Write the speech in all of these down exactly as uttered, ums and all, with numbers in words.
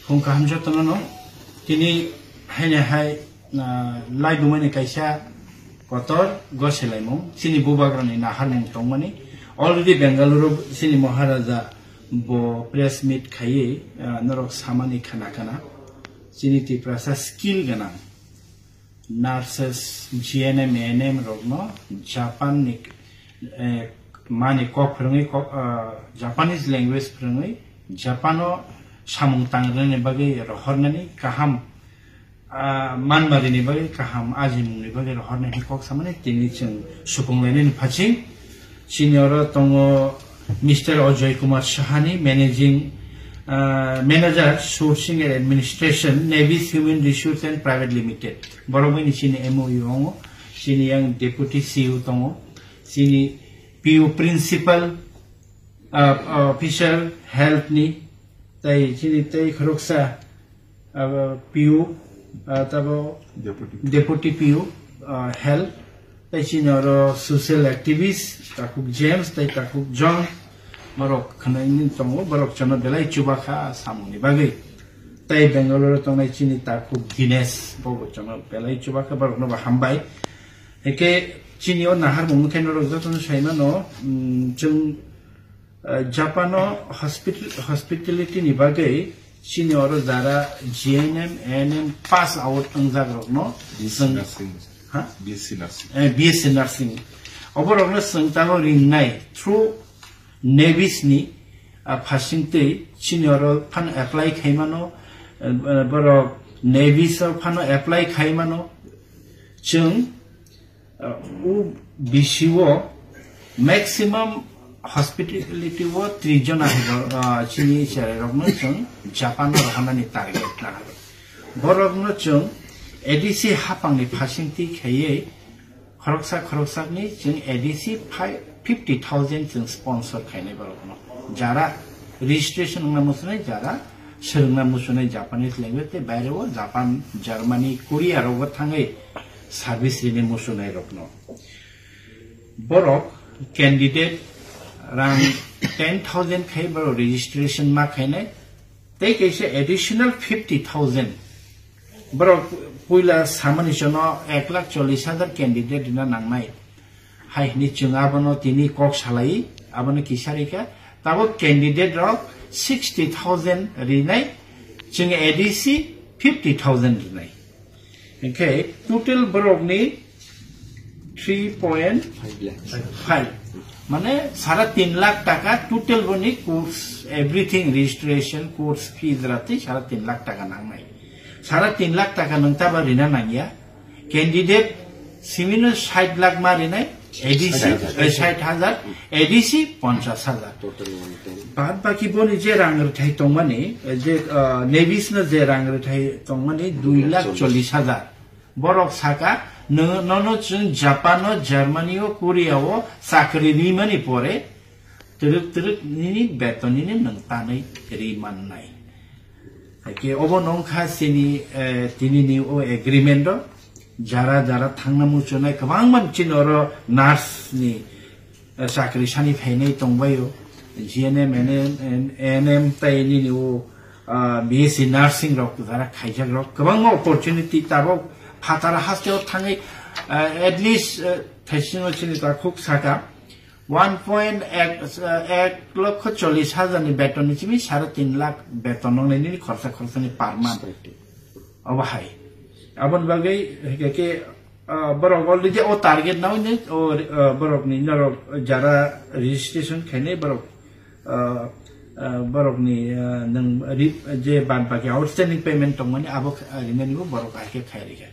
Phung kaham jotono no. Tini haine hai, ah, lai dumani kaisa kotor goselaimung. Chini bubagrani naharmung tongmani. Already Bengaluru chini Maharaja bo press meet khaiwi, ah, norok samani khana khana. Chini Tiprasa skill ganang. Nurses, G N M, A N M rokno Japan ni, eh, mani kok phwrwngwi kok, ah, Japanese language phwrwngwi Japan o samung tangrwni bagwi rohornani kaham, ah, manmarini bagwi kaham ajimungni bagwi rohornani kok samani tini chwng supung lainani phachi. Chini oro tongo Mister Ajoy Kumar Sahani, Managing, ah, Manager, Sourcing and Administration, Navis Human Resource and Private Limited. Borok bini chini M O U tongo, chini yang Deputy C E O tongo, chini P U Principal, ah, Officer Health ni, tai chini tei khoroksa ah, P U, ah, tabo Deputy. Deputy P U, ah, Health, tai chini oro social activist, Takhuk James, tai Takhuk John, borok khwnai ni tongo, borok chano belai chubakha samungni bagwi. Tai Bangalore tongnai chini Takhuk Dinesh, bobo chano belai chubakha, borokno bo hambai. Eke chini o naharmung khe norok jotono saimano, mm, chwng, ah, Japan o hospital, hospitality ni bagwi chini oro jara G N M, A N M pass out wngjak rokno B S C chwng, nursing. Ha? B S C nursing. Eh, B S C nursing. Oborokno chwng tabok ringnai through Navis ni, ah, phasing twi chini oro phano apply khaimano, eh, borok Navis o phano apply khaimano. Chwng, uh, o B C o maximum hospitality o tris jona hai bo, uh, chini cherai rokno chwng Japan o rohornani target laha. Borokno chwng A D C hapangni phasing twi khaiwi khoroksa khoroksani chwng A D C five, fifty thousand chwng sponsor khainai borokno. Jara registration wngna muchunai, jara swrwngna muchunai Japanese language tei baireo Japan, Germany, Korea rogo thangwi service rini muchunai rokno. Borok candidate rang ten thousand khai borok registration ma khainai, tei kaisa additional fifty thousand. Borok puila samani chono ek lakh chollish hajar candidate rina nangnai. Hai hwnwi chwng abono tini kok salai, abono kisa rikha. Tabok candidate rok sixty thousand rinai, chwng A D C fifty thousand rinai. Hinkhe total borokni three point five lakh. Five. Mane sara tin lakh taka total boni course, everything, registration, course fees ratwi sara tin lakh taka nangnai. Sara tin lakh taka nwng taba rina nangya. Candidate simino sait lakh ma rinai, A D C, sait hajar. Eh, sait hajar, A D C ponchash hajar. Total one ten. Bad baki boni je rang rwthai tongmani, eh, je, ah, Navis no je rang rwthai tongmani dui lakh chollish hajar. Borok saka, "Nwng, nono chwng Japan o, Germany o, Korea o chakri rimani pore, twrwk twrwk nini beton nini nwng tanwi ri mannai." Haikhe obo nongkha chini, eh, tinini o agreement o jara jara thangna muchunai kwbangma chini oro nurse ni, eh, chakri sani phainai tongbaio, G N M, N M, N M tai nini o, ah, B S C nursing rok jara khaijak rok kwbangma opportunity tabok phatara hasteo thangwi, ah, at least, eh, thaisingo chini takhuk saka one point ek, eh, ek lokho chollish hajar ni beton ni simi sare tin lakh beton nongnai nini khorsa khorsa ni per month. Obo hai. Aboni bagwi hwnkhe khe, ah, borok already o target nai ni, o, ah, borok ni norok jara registration khainai borok, ah, ah, borok ni, ah, nwng ri-, je bad baki outstanding payment tongmani abo kha-, rinani bo borok hai khe khai rikha.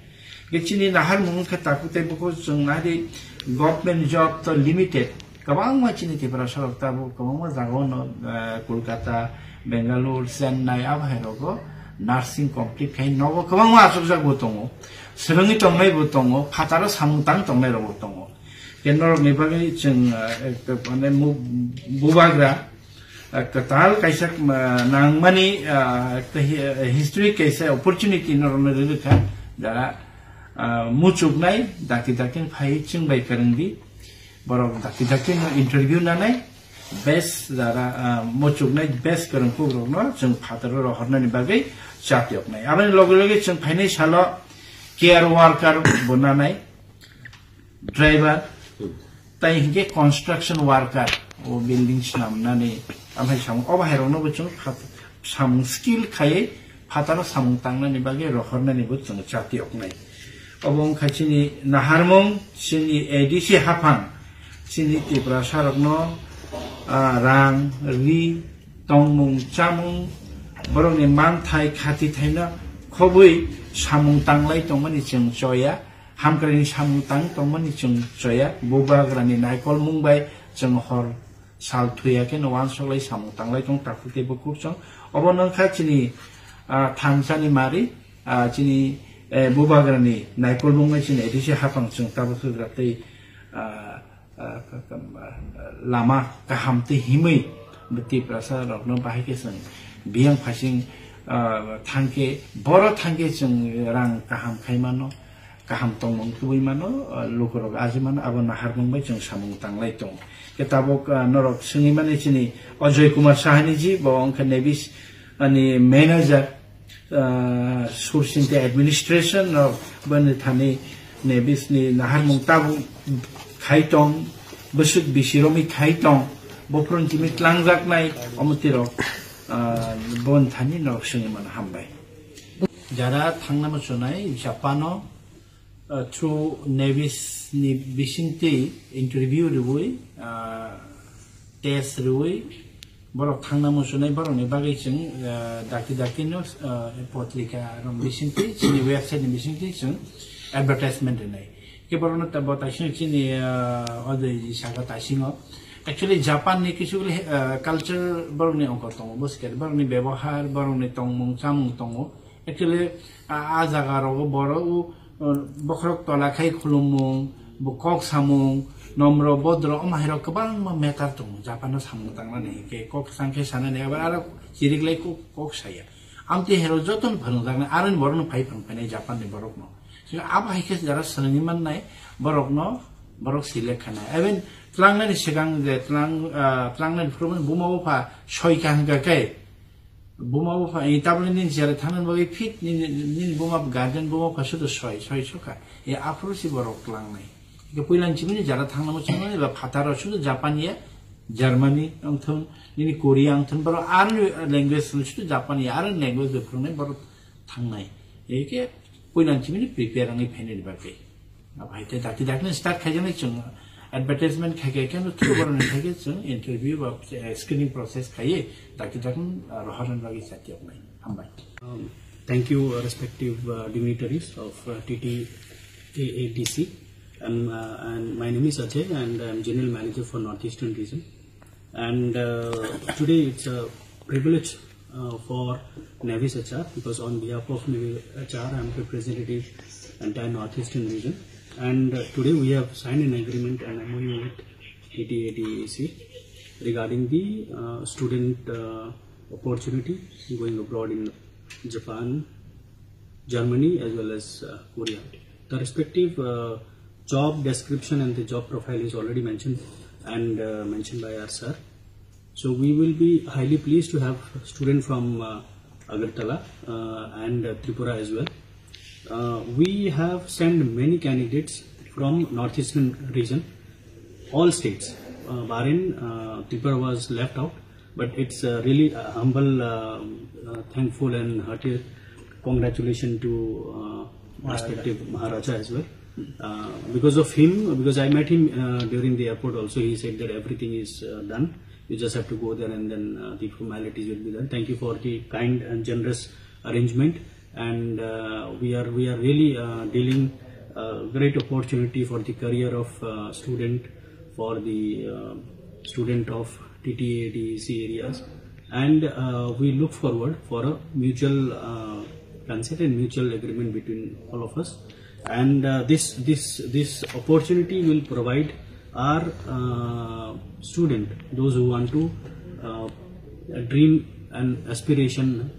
Khe chini nahar mung khe takhuk tei bukhuk chwng nai di government job to limited. Kwbangma chini Tiprasa rok tabuk kwbangma jaga o no, eh, Kolkata, Bengaluru, Chennai, abo hai rogo nursing complete khai nogo kwbangma achukjak bo tongo, swrwngwi tongnai bo tongo, phataro samung tang tongnai rok bo tongo. Khe norok ni bagwi chwng, eh, ekta mane mu-, bubagra, eh, kwtal kaisa, eh, nangmani, eh, ekta hi-, eh, history kaisa opportunity norok no rwrwkha, jara, eh, muchuknai dakti dakti phai chwng bai kwrwng di. Borok dakti dakti no interview nanai, Best jara, ah, muchuknai best kwrwngkhukrokno chwng phataro rohornani bagwi chatiyoknai. Aboni loge loge chwng phainai salo care worker bo nanai, driver, tai hinkhe construction worker, o building swnamnani, amhai samung, o bahairokno bo chwng phat-, samung skill khaiwi phataro samung tangnani bagwi rohornani bo chwng chatiyoknai. Obo wngkha chini naharmung, chini A D C haphang, chini Tiprasa rokno, ah, rang, ri, tongmung, chamung, borokni manthai, khatithaino khobwi samung tanglai tongmani chwng choya, hamkraini samung tang tongmani chwng choya, bubagrani naikolmung bai chwng hor sal thuya khe no uansoklai samung tanglai tong takhuk tei bukhuk chwng. Obo no wngkha chini, ah, thangsani mari, ah, chini, eh, bubagrani naikolmung bai chini A D C haphang chwng tabuk sugra tei, ah, ah, lama kaham tei himwi Tiprasa rokno bahai khe chwng biyang phasing, ah, thangkhe, boro thangkhe chwng rang kaham khai mano. Kaham tongmung tubui mano, ah, lukurok aji mano, abo naharmung bai chwng samung tanglai tongo. Khe tabuk, ah, norok swngwi mani chini Ajoy Kumar Sahani ji, bo wngkha Nevis ani manager, ah, Sur City administration rok bani thani Nevis ni naharmung tabuk khai tong, bwswk bisi romwi khai tong, bophron chimi tlangjaknai omo tirok, ah, bon thani norok swngwi mano hambai. Jara thangna muchunai Japan o, uh, through Nevis ni bisingtwi interview riwi, uh, test riwi, borok thangna muchunai borokni bagwi chwng, uh, dakti dakti no, uh, potrika rok bisingtwi, chini website ni bisingtwi chwng advertisement rinai. Khe borokno ta-, bo taisino chini, uh, odei saka taisingo. Actually, Japan ni kisu, uh, culture borokni ongkor tongo, bwskhe borokni bebohar, borokni tongmung chamung tongo. Actually, a, a jaga rogo borok, uh, bokhorok tola khai khulumung, bo kok samung, nomro bodro, omo hai rok kwbangma matter tongo. Japan o samung tangnani hinkhe kok chang khe sanani, abo aro chiriklai kok, kok saya. Amtwi hai rok jotono phwrwngjaknai, aroni borokno phai phwrwng phainai Japan ni borokno. Abo hai khe jara swrwngwi mannai borokno, borok select khainai. Even tlangnani swkang je tlang, ah, tlangnani phuru buma bupha soi kha hwnkha khe, buma bupha, eh, tabukni nini jera thangna bagwi fit nini, nini buma guardian buma bupha sudu soi, soi sukha. E aphuru si borok tlangnai. Ike puilan chimini jara thangna muchungmani ba phataro sudu Japan ya, Germany wngthun, nini Korea wngthun, borok aroni language sudu Japan ya, aroni language bai phwrwngnai borok thangnai. Eke puilan chimini prepare wngwi phainani bagwi. Abo hai khe dakti dakti start khaijaknai chwng advertisement khai khai khe through borokni khai khe chwng interview ba, eh, screening process khaiwi dakti dakti, ah, rohornani bagwi chatiyoknai. Hambai. Um, thank you, uh, respective, uh, dignitaries of, uh, T T A A D C. Um, uh, and my name is Ajay, and I'm General Manager for Northeastern Region. And, uh, today it's a privilege, uh, for Nevis H R, because on behalf of Nevis H R, I'm representing entire Northeastern region. And, uh, today we have signed an agreement, an M O U with T T A D A C regarding the, uh, student, uh, opportunity going abroad in Japan, Germany, as well as, uh, Korea. The respective, uh, job description and the job profile is already mentioned and, uh, mentioned by our sir. So we will be highly pleased to have a student from, uh, Agartala, uh, and, uh, Tripura as well. Uh, we have sent many candidates from Northeastern region, all states. Uh, barring, uh, Tripura was left out, but it's, uh, really, uh, humble, uh, uh, thankful and hearty congratulations to, uh, Maharaja. Respective Maharaja as well. Uh, because of him, because I met him, uh, during the airport also, he said that everything is, uh, done. You just have to go there and then, uh, the formalities will be done. Thank you for the kind and generous arrangement. And, uh, we are, we are really, uh, dealing, uh, great opportunity for the career of, uh, student, for the, uh, student of T T A D C areas. And, uh, we look forward for a mutual, uh, consent and mutual agreement between all of us. And, uh, this, this, this opportunity will provide our, uh, student, those who want to, uh, dream and aspiration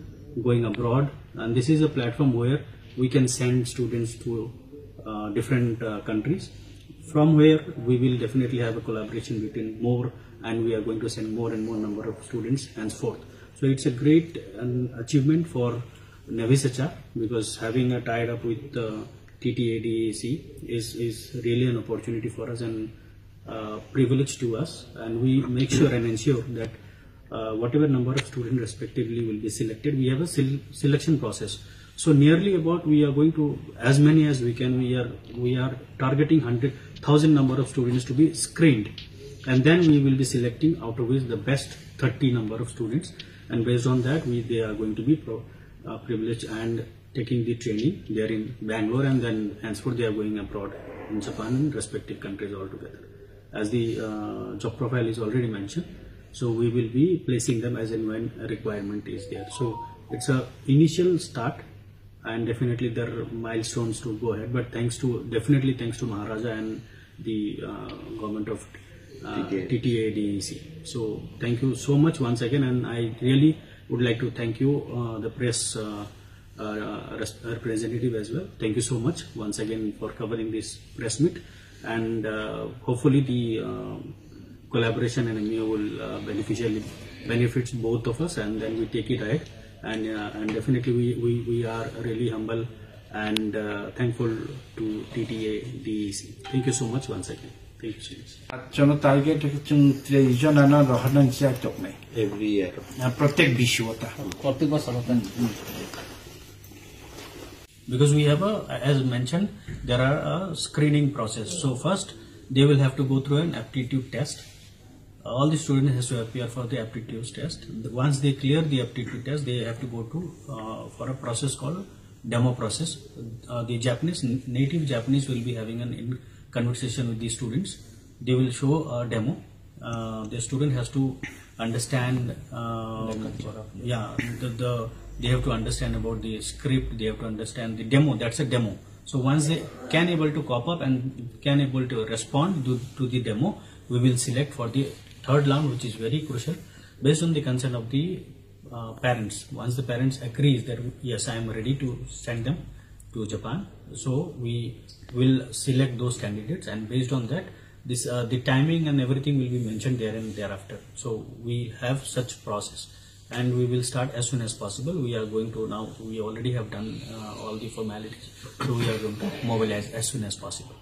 going abroad. And this is a platform where we can send students to, uh, different, uh, countries. from where we will definitely have a collaboration between more, and we are going to send more and more number of students henceforth. So it's a great, um, achievement for Navi Sacha, because having a tied up with, uh, T T A D E C is, is really an opportunity for us and, uh, privilege to us, and we make sure and ensure that, uh, whatever number of students respectively will be selected, we have a sel-, selection process. So nearly about, we are going to, as many as we can, we are, we are targeting hundred thousand number of students to be screened, and then we will be selecting out of which the best thirty number of students, and based on that, we, they are going to be pro-, uh, privileged and taking the training there in Bangalore, and then henceforth they are going abroad in Japan and respective countries altogether. As the, uh, job profile is already mentioned, so we will be placing them as and when a requirement is there. So it's a initial start, and definitely there are milestones to go ahead. But thanks to, definitely thanks to Maharaja and the, uh, government of, uh, T T A. T T A D E C. So thank you so much once again, and I really would like to thank you, uh, the press, uh, uh, res-, representative as well. Thank you so much once again for covering this press meet, and, uh, hopefully the, uh, collaboration and M O U will, uh, beneficially benefits both of us, and then we take it ahead. And, uh, and definitely we, we, we are really humble and, uh, thankful to T T A D E C. Thank you so much once again. Thank you so much. Jono target chwng tris jona no rohorna chak toknai. Every year. Ah, protek biswata. Protek bosor ta. Because we have a, as mentioned, there are a screening process. So first, they will have to go through an aptitude test. All the students has to appear for the aptitude test. The, once they clear the aptitude test, they have to go to, uh, for a process called demo process. Uh, the Japanese, native Japanese will be having an in conversation with the students. They will show a demo. Uh, the student has to understand, um, yeah, the, the, they have to understand about the script, they have to understand the demo, that's a demo. So once they can able to cope up and can able to respond to, to the demo, we will select for the third round, which is very crucial, based on the consent of the, uh, parents. Once the parents agrees that, "Yes, I am ready to send them to Japan," so we will select those candidates, and based on that, this, uh, the timing and everything will be mentioned there and thereafter. So we have such process, and we will start as soon as possible. We are going to now, we already have done, uh, all the formalities, so we are going to mobilize as soon as possible.